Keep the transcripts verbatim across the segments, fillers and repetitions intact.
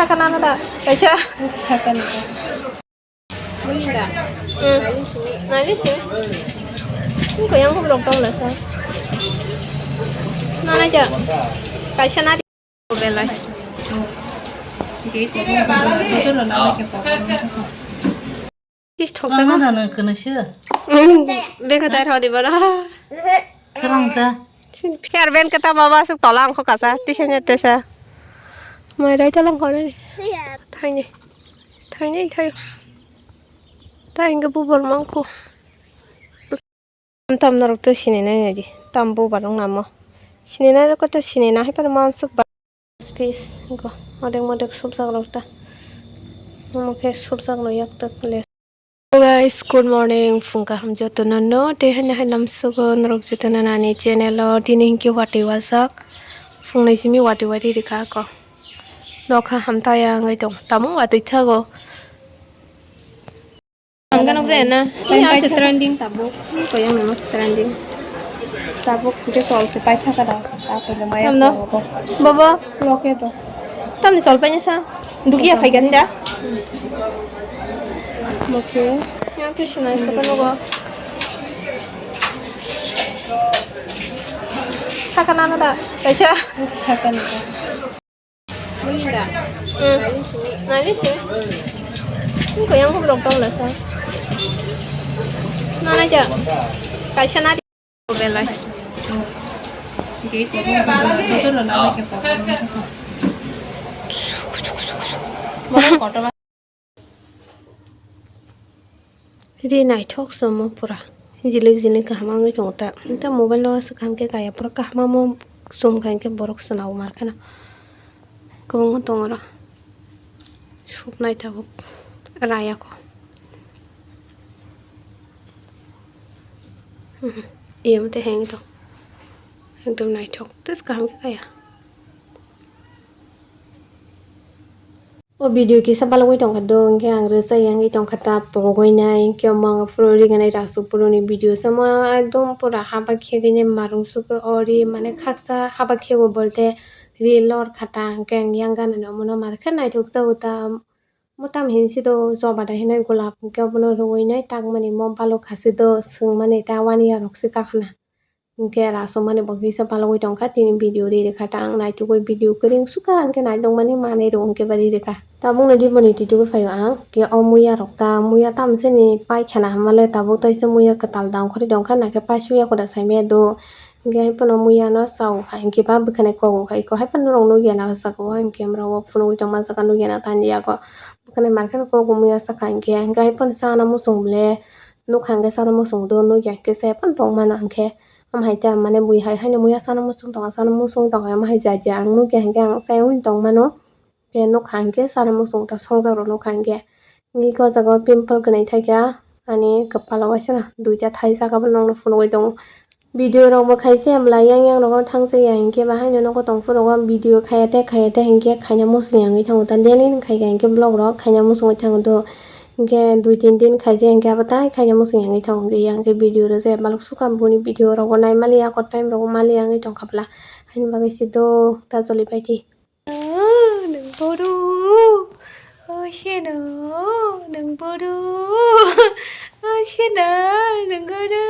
Sakha nana da, kaisa. Sakha nana. Hmm. Nani si. Ni ko yang ko rok tong la sa. Nana ja. Kaisa na. Belai. Tis thok sa. Beka tai thodi bara. Karang ta. Phiar ben kata baba suk tola angkho kasa, tisa nya tesa. Mai rai tolang kore ni. Thaini. Thaini thaio. Ta inga bubor mangkho. Tam norok to sini nai nai di. Tam bubar wng namo. Sini nai rok to sini na hai pano mansuk ba. Piece go. Odek modek subjak rok ta. Omo khe subjak rok yak tak le. Hello guys, good morning. Phung kaham jotono no. Tei haino hai namsugo norok jotono nani channel o. Tini hinkhe watwi wajak. Phungnai simi watwi watwi rikha ako. Nokha hamtaya wngwi tong. Tamo watwi thago. Ang ganok jaya na. Ini ang se trending tabuk. Koyang namo se trending. Tabuk je tol se pai thaka da. Apa le maya. Tamno? Bobo. Loke to. Tamni sol pai sa. Dukia phai ganda. Moke. Yang tu sinai ko no go. Sakha nana da. Kaisa. Sakha nana. Hmm. Nani si. Ni ko yang ko rok tong la sa. Nana ja. Kaisa na. Belai. Gate ko joto no na ke pa. Mara kotor. Ri naithok se omo pura. Jilik jilik kaham wngwi tongo ta. Ta mobile o aswk kaham khe kaya pura kaham omo chum kha hinkhe borok swnao mar kheno. Kwbangma tongo oro. Suknai tabuk rayako. Iyo mate heng tong. Ekdom naithok. Tes kaham khe kaya. O video kisa balugwi tongkha do, hinkhe ang rwchai yangwi tongkha ta pogwi nai, hinkhe omo ang phuru riganai Rasu phuruni video se, omo ekdom pura haba khegwi nai marung sugwi o ri, mane khaksa haba khego bolte ri lor kha ta, hinkhe ang yang ganani omono mar khe naithok jago ta, motam hinsi do joba da hinai golap, hinkhe obono rwui nai takmani mo baluk khasi do swngmani ta wani yarok se kakhna. Hinkhe rasomani bo kisa palogwi tongkha, tini video ri rikha ta ang naitugwi video kwrwng sukha, hinkhe naitokmani manwi rw hinkhe ba ri rikha. Tabukno diboni titugwi phaio ang, hinkhe o muya rok ta, muya tamseni paikhana hamale tabuk taisa muya kwtal dangkhorwi tongkha, nakhe paisuya koda saimaya do, hinkhe haiphano muya no chao kha, hinkhe ba bwkhani kogo kha, iko haiphano norok nukya na saka o, hinkhe mura o phunugwi tongma saka nukya na tani yago, bwkhani mar kheno kogo muya saka hinkhe, hinkhe haiphano chana muchung le nukha hinkhe chana muchung do nukya hinkhe se phano tongmano hinkhe. Omo hai ta mane bui hai haino muya chana muchung tongo, chana muchung tongo, omo hai jat ya ang nukya hinkhe ang chaywi tongmano. Khe nukha hinkhe chana muchung ta songjak rok nukha hinkhe. Nini ko jaga o pimple gwnai thaikha ani kwpalo waisa na duita thaijak abono nokno phunugwi tongo. Video rok bo khaisa emla yang yang rogo thangsa ya hinkhe bahaino nogo tong phuru o video khaya tei khaya tei hinkhe khaina muchung ya wngwi thango ta daily ni khaika hinkhe vlog rok khaina muchungwi thango do. Hinkhe dui tin din khaijak hinkhe abo tai khaina muchung ya wngwi thango, hinkhe yang khe video rwjak ya balok sukha boni video rogo nai maliya ako time rogo maliya wngwi tongkha bwla, haini bagwi se do ta choli paidi. Nwng boru, o seno, nwng boru, o seno, nwng boru.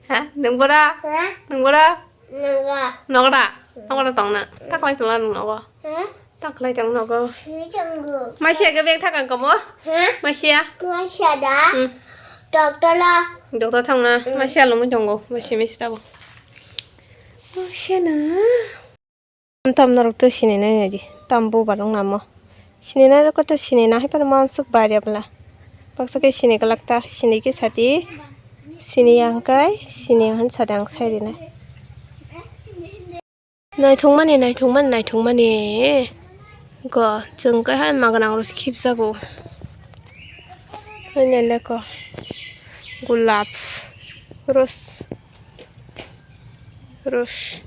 Ha, nwng bora? Ha? Nwng bora? Nwng bora. Nogra? Nogra tongna. Taklai tongla nwng nogo. Ha? Taklai tong nogo. Sini tonggo. Masia ke beng thakang komo? Ha? Masia? Masia da? Hmm. Doctor la. Doctor thangna. Hmm. Masia lomwi tongo. Masia mesi tabo. Masia na. Tam norok to sini nai nai di. Tam bubar wng namo. Sini nai rok to sini na hai pano mansuk bar ya bwla. Baksa khe sini kwlak ta, sini khe sati. Sini ya hwnkhe, sini ya hwn sati ang sai rinai. Naithokmani, naithokmani, naithokmani. Go, chwng khe hai maganang rok se khibjago. Hai nai le ko. Gulab. Rose. Rose.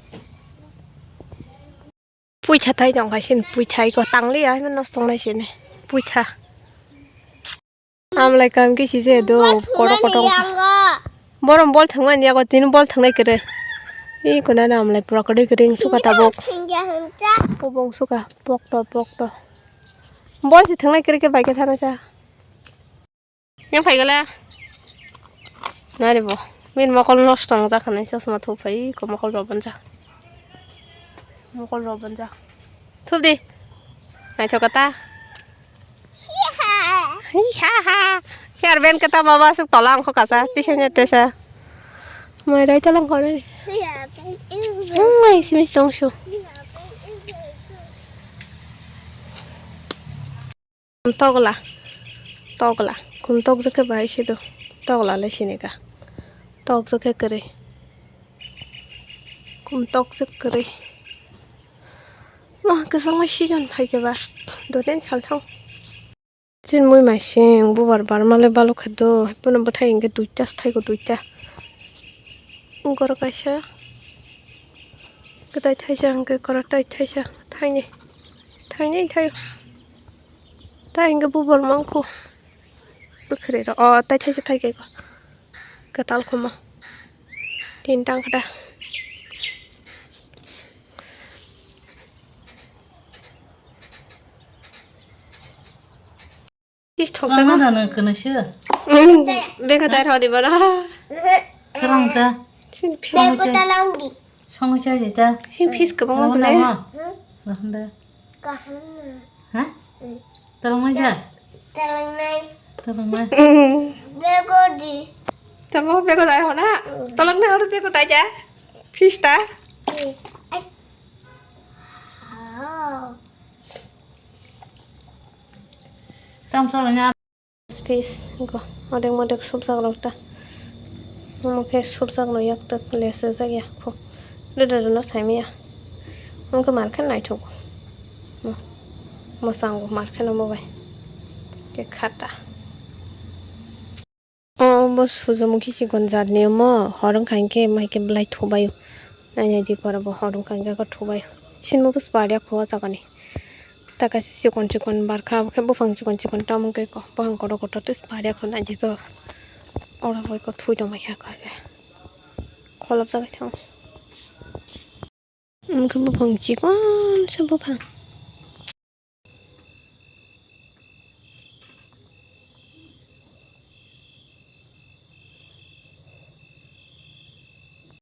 Puitha thai tong khai sini, puitha iko tangliya, haino nosto wngnai sini. Puitha. Amlai kam khe sije do, kotor kotor. Borom bol thangmani yago, tini bol thangnai kwrwi. Ih, kuna na amlai pura kwrwi kwrwi wng suka tabuk. Thwngya hwncha. Obo wng suka, pokto, pokto. Boi se thwngnai kwrwi khe bai khe thana cha. Yang phai gala. Nari bo. Min mokol nosto wng jak hwnwi chosma thup phai ko mokol rok bonjak. Mokol rok bonjak. Thup di. Naithok kata. Hiha ha. Hiha ha. Hair band kata baba suk tola angkho kasa. Tisa nya tesa. Mai rai tola angkho ni. Hiha band. Mai simis tong su. Togla. Togla. Kum tok jake bai sido. Togla le sineka. Tok jake kere. Kum tok jake kere. Wah, kwchangma season phaikhe ba. Doten salthang. Chin mui maising bubar barma le balok khe do. Haiphano bwthai hinkhe duita se thaigo duita. Goro kaisa. Kwtai thaisa hinkhe korak tai thaisa. Thainwi. Thainwi thai. Tai hinkhe bubar mangkhu. Bwkhwrwi rok. O tai thaisa thaikhe. Kwtal khoma. Tin tang khe da. Is thok Lama jago. Jana kena sih. Bego tai rodi bana. Kerang ta. Sin pis. Bego talang di. Song cha di ta. Sin pis kebang. Lama bole. Lama. Hah? Talang mai ja. Talang nai. Talang mai. Bego di. Tamo bego tai hona. Talang nai oro bego tai ja. Pis ta. Ai. Oh. Tam sa nya. Piece go odek modek subjak rok ta. Omo khe subjak no yak tak lese jak ya khu. Dada no sai maya. Omo khe mar khe naithok. Mwsang mar khe no bo bai. Khe khata. O bo sujamukhi chikon jat ni omo, hor wngkha hinkhe mai khe belai thubaio. Nainai di pora bo hor wngkha hinkhe khe thubaio. Sinbo bwswk pariya kho o jaga ni. Ta kaisa chikon chikon barkha, abo khe buphang chikon chikon tamo khe kho. Buphang kotor kotor tei pariya kho naidi to. Oro bai kho thui tongmai kha kho khe. Kholopjagwi thango. Omo khe buphang chikon se buphang.